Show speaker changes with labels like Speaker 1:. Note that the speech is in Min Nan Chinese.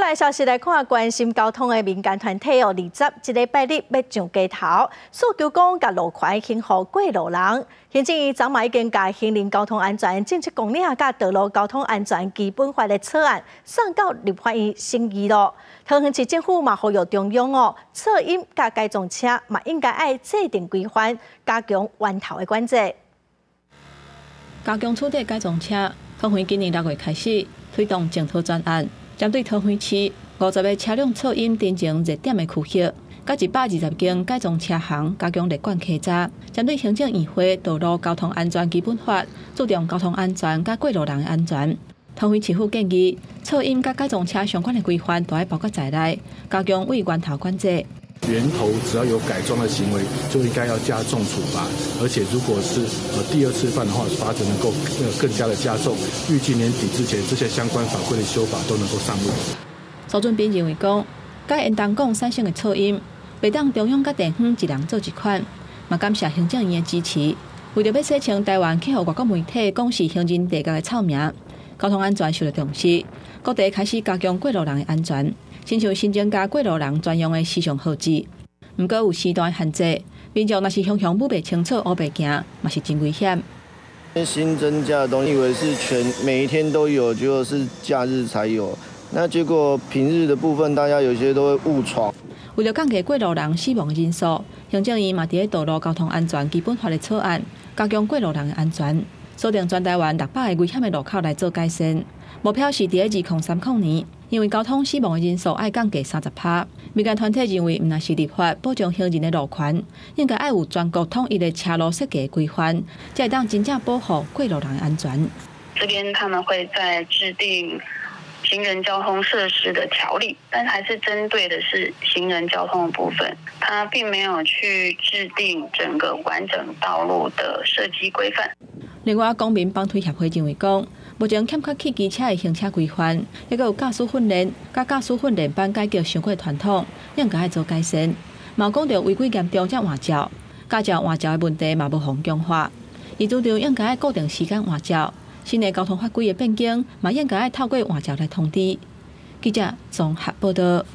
Speaker 1: 來消息來看，關心交通的民間團體哦，二十這禮拜日欲上街頭，訴求講共路權還予過路人。行政院昨嘛已經共行人交通安全政策綱領佮道路交通安全基本法的草案送到立法院審議囉。桃園市政府嘛呼籲中央哦，噪音佮改裝車嘛應該愛制定規範，加強源頭的管制。
Speaker 2: 加強取締改裝車，桃園今年6月開始推動淨土專案。針對桃園市50個車輛噪音偵測熱點的區域，佮120間改裝車行加強列管稽查。針對行政院會道路交通安全基本法，注重交通安全佮過路人的安全。桃園市府建議，噪音佮改裝車相關的規範都愛包括在內，加強對源頭管制。
Speaker 3: 源頭只要有改裝的行為，就應該要加重處罰，而且如果是第二次犯的話，罰則能夠更加的加重。預計年底之前，這些相關法規的修法都能夠上路。
Speaker 2: 蘇俊斌認為講，改煙囱管產生的噪音，袂當中央佮地方一人做一款，嘛感謝行政院的支持。為著欲洗清台灣去予外國媒體講是行人地獄的臭名，交通安全受到重視，各地開始加強過路人的安全。親像新增加過路人專用的時尚號誌，毋過有時段限制，民眾若是常常摸袂清楚烏白行，嘛是真危險。
Speaker 4: 新增加的東西，以為是全每一天都有，結果是假日才有。那結果平日的部分，大家有些都會誤闖。
Speaker 2: 為著降低過路人死亡人數，行政院嘛佇咧道路交通安全基本法的草案，加強過路人的安全，鎖定全台灣600個危險的路口來做改善。目標是佇咧2030年，因為交通死亡的人數愛降低30趴。民間團體認為，毋但是立法保障行人的路權，應該愛有全國統一的車路設計規範，才會當真正保護過路人的安全。
Speaker 5: 這邊他們會再制定行人交通設施的條例，但還是針對的是行人交通的部分，它並沒有去制定整個完整道路的設計規範。
Speaker 2: 另外，公民幫推協會認為講，目前欠缺汽機車的行車規範，抑閣有駕駛訓練、佮駕駛訓練班改革傷過傳統，應該愛做改善。嘛講著違規嚴重才換照，駕照換照的問題嘛無予強化。伊主張應該愛固定時間換照，新的交通法規的變更嘛應該愛透過換照來通知。記者綜合報導。